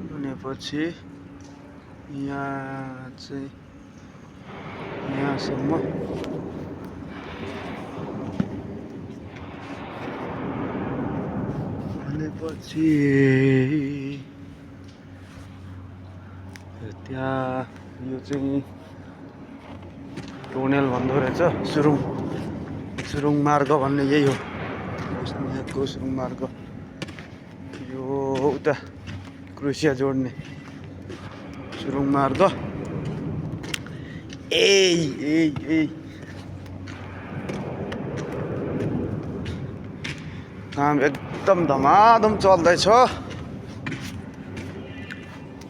भनेपछि यहाँ चाहिँ यहाँसम्म भनेपछि त्यहाँ यो चाहिँ टोनेल भन्दो रहेछ। सुरुङ मार्ग भन्ने यही हो, यहाँको सुरुङ मार्ग। यो उता क्रोएसिया जोड्ने सुरुङ मार्ग। काम एकदम धमाधम चल्दैछ।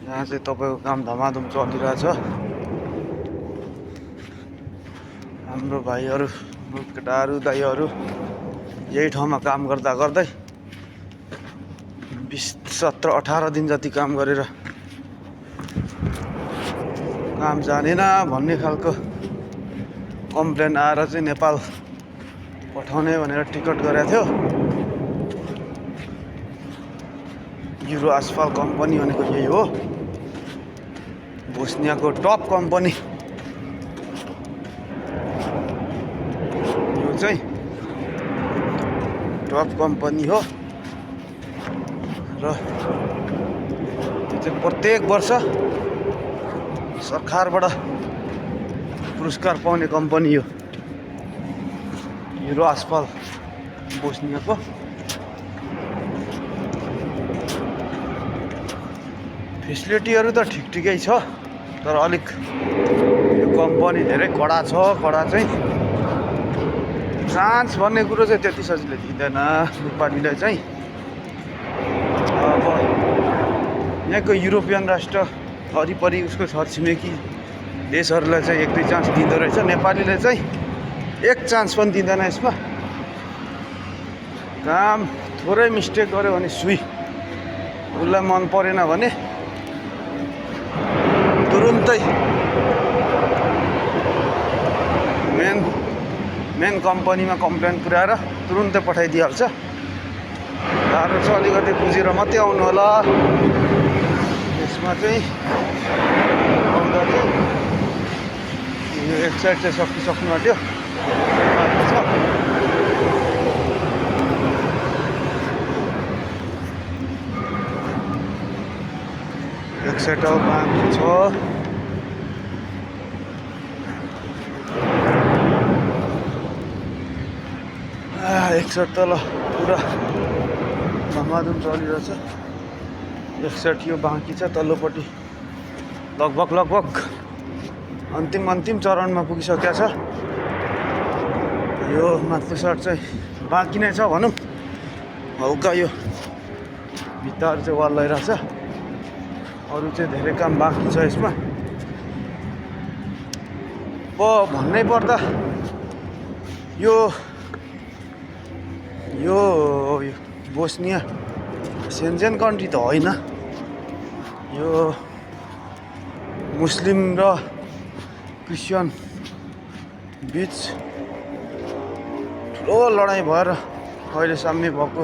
यहाँ चाहिँ तपाईँको काम धमाधम चलिरहेछ। हाम्रो भाइहरू, केटाहरू, दाइहरू यही ठाउँमा काम गर्दा गर्दै 20, 17, 18 दिन जति काम गरेर काम जानेन भन्ने खालको कम्प्लेन आएर चाहिँ नेपाल पठाउने भनेर टिकट गरेको थियो। युरो आसफाल्ट कम्पनी भनेको यही हो, बोस्नियाको टप कम्पनी। यो चाहिँ टप कम्पनी हो र त्यो चाहिँ प्रत्येक वर्ष सरकारबाट पुरस्कार पाउने कम्पनी हो युरो आसफाल्ट बोस्नियाको। फेसिलिटीहरू त ठिकै छ, तर अलिक यो कम्पनी धेरै कडा छ। कडा चाहिँ चान्स भन्ने कुरो चाहिँ त्यति सजिलै दिँदैन नेपालीलाई चाहिँ। अब यहाँको युरोपियन राष्ट्र वरिपरि उसको छरछिमेकी देशहरूलाई चाहिँ 1-2 चान्स दिँदो रहेछ। नेपालीले चाहिँ 1 चान्स पनि दिँदैन यसमा। काम थोरै मिस्टेक गर्यो भने सुई, उसलाई मन परेन भने तुरुन्तै मेन कम्पनीमा कम्प्लेन पुर्याएर तुरुन्तै पठाइदिइहाल्छ। गाह्रो छ, अलिकति बुझेर मात्रै आउनु होला। यसमा चाहिँ आउँदा चाहिँ यो एक साइड चाहिँ सक्नु आँट्यो। एक साइड अब बाँकी छ। एक साइड तल पुरा धमाधम चलिरहेछ। एक साइड यो बाँकी छ, तल्लोपट्टि लगभग अन्तिम चरणमा पुगिसकेको छ। यो माथिल्लो साइड चाहिँ बाँकी नै छ भनौँ। हल्का यो भित्ताहरू चाहिँ वाल लगाइरहेछ, अरू चाहिँ धेरै काम बाँकी छ यसमा। भन्नै पर्दा यो बोस्निया सेन्जेन कन्ट्री त होइन। यो मुस्लिम र क्रिस्चियन बिच ठुलो लडाइँ भएर अहिले साम्य भएको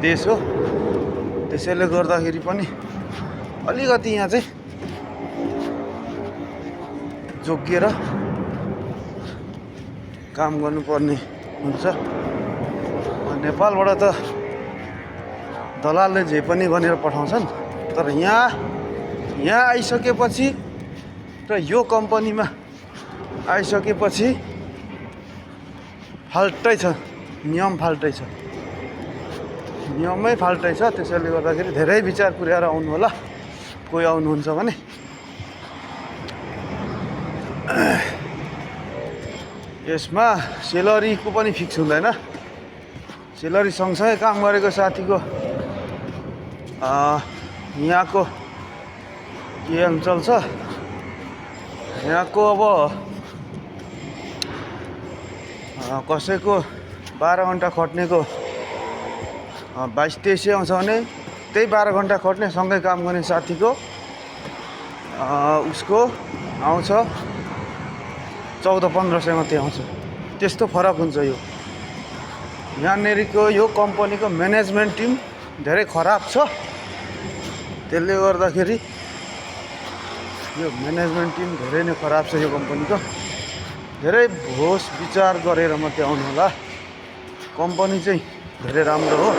देश हो। त्यसैले गर्दाखेरि पनि अलिकति यहाँ चाहिँ जोगिएर काम गर्नुपर्ने हुन्छ। नेपालबाट त दलालले जे पनि भनेर पठाउँछन्, तर यहाँ आइसकेपछि र यो कम्पनीमा आइसकेपछि फाल्टै छ, नियम फाल्टै छ, नियमै फाल्टै छ। त्यसैले गर्दाखेरि धेरै विचार पुर्याएर आउनु होला कोही आउनुहुन्छ भने। यसमा सेलरीको पनि फिक्स हुँदैन। सेलरी सँगसँगै काम गरेको साथीको यहाँको के अञ्चल छ, यहाँको अब कसैको 12 घन्टा खट्नेको 2200-2300 आउँछ भने त्यही 12 घन्टा खट्ने सँगै काम गर्ने साथीको उसको आउँछ 1400-1500 मात्रै आउँछ। त्यस्तो फरक हुन्छ। यो यहाँनेरिको यो कम्पनीको म्यानेजमेन्ट टिम धेरै खराब छ। त्यसले गर्दाखेरि यो म्यानेजमेन्ट टिम धेरै नै खराब छ यो कम्पनीको। धेरै होस विचार गरेर मात्रै आउनु होला। कम्पनी चाहिँ धेरै राम्रो हो।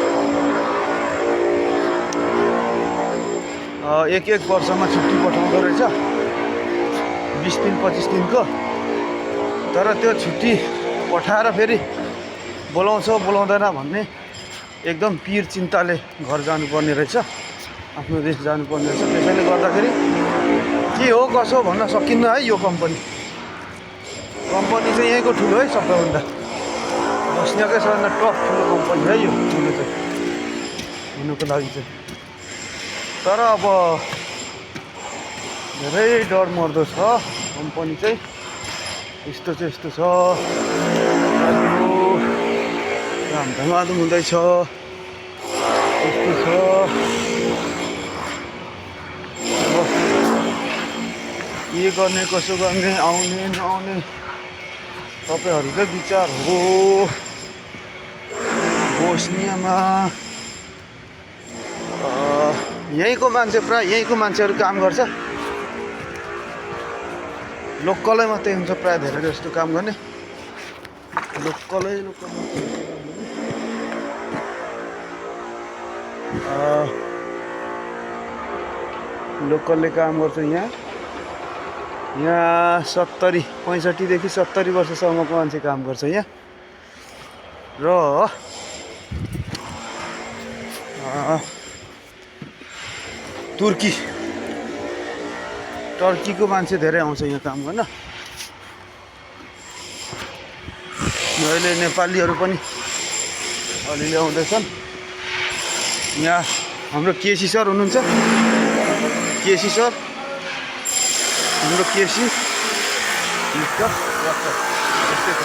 एक वर्षमा छुट्टी पठाउँदो रहेछ 20 दिन 25 दिनको। तर त्यो छुट्टी पठाएर फेरि बोलाउँछ बोलाउँदैन भन्ने एकदम पिर चिन्ताले घर जानुपर्ने रहेछ, आफ्नो देश जानुपर्ने रहेछ। त्यसैले गर्दाखेरि के हो कसो भन्न सकिन्न है। यो कम्पनी चाहिँ यहीँको ठुलो है, सबैभन्दा बस्नेकै सबैभन्दा टप ठुलो कम्पनी है यो ठुलो चाहिँ हुनुको लागि चाहिँ। तर अब धेरै डर मर्दो छ कम्पनी चाहिँ। यस्तो छ धमाधम हुँदैछ, यस्तो छ। के गर्ने कसो गर्ने आउने नआउने तपाईँहरूकै विचार हो। बोस्नियामा यहीँको मान्छे प्राय यहीँको मान्छेहरू काम गर्छ। लोकलै मात्रै हुन्छ प्राय धेरै जस्तो काम गर्ने। लोकलले काम गर्छ। यहाँ 65देखि 70 वर्षसम्मको मान्छे काम गर्छ यहाँ। र टर्कीको मान्छे धेरै आउँछ यहाँ काम गर्न। अहिले नेपालीहरू पनि अलिअलि आउँदैछन्। यहाँ हाम्रो केसी सर हुनुहुन्छ, केसी सर हाम्रो केसी यस्तै छ।